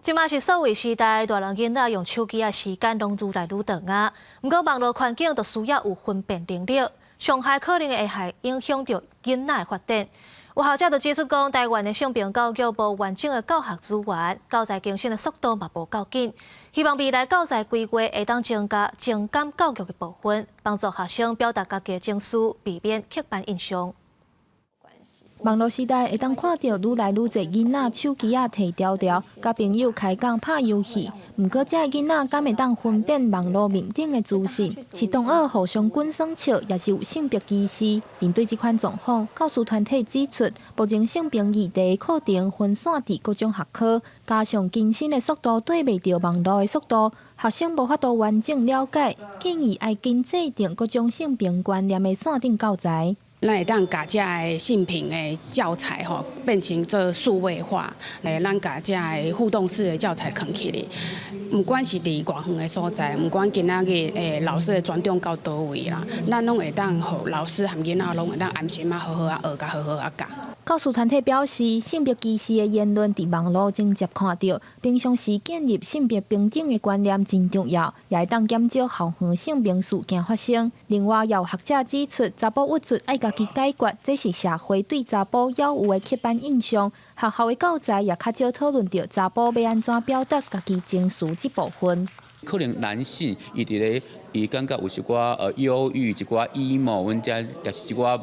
這馬是數位時代，大人囡仔用手機的時間攏愈來愈長啊。毋過網路環境就需要有分辨能力，傷害可能會害影響著囡仔的發展。有學者就指出講，台灣的性平教育無完整的教學資源，教材更新的速度嘛無夠緊。希望未來教材規劃會當增加情感教育的部分，幫助學生表達家己的情緒，避免刻板印象。網路時代會當看著愈來愈濟囡仔手機仔提牢牢，佮朋友開講拍遊戲。毋過，這个囡仔敢會當分辨網路面頂的資訊，是同學互相滾耍笑，抑是有性別歧視？面對這款狀況，教師團體指出，目前性平議題課程分散佇各種學科，加上更新的速度綴袂著網路的速度，學生無法度完整了解，建議愛緊制定各種性平觀念的線頂教材。咱會當共這个性平的教材吼變成做數位化，來咱共這个互動式的教材囥起來。毋管是佇偌遠的所在，毋管今仔日老師的專長到佗位啦，咱攏會當予老師和囡仔攏會當安心啊，好好啊學，共好好啊教。教師團體表示，性別歧視的言論佇網路真濟看著，平常時建立性別平等的觀念真重要，也會當減少校園性平事件發生。另外，也有學者指出，查埔鬱卒愛家己解決，這是社會對查埔猶有的刻板印象。學校的教材也較少討論著查埔欲按怎表達家己情緒這部分。可能男性伊佇咧，伊感覺有一寡憂鬱、一寡 emo，阮遮也是一寡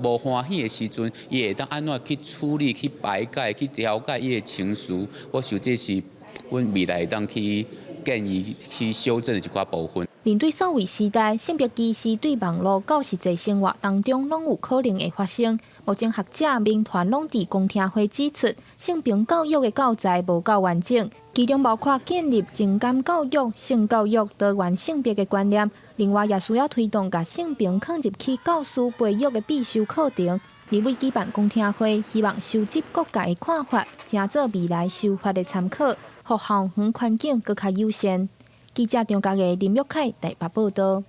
無歡喜的時陣，伊會當按怎去處理、去排解、去調解伊的情緒。我想這是阮未來會當去建議去修正的一寡部分。面對數位時代，性別歧視對網路到實際生活當中攏有可能會發生。目前學者民團攏佇公聽會指出，性平教育的教材無夠完整，其中包括建立情感教育、性教育、多元性別的觀念。另外，也需要推動共性平放入去教師培育的必修課程。立委舉辦公聽會，希望收集各界的看法，成做未來修法的參考，予校園環境閣較友善。記者張家藝、林玉凱台北報導。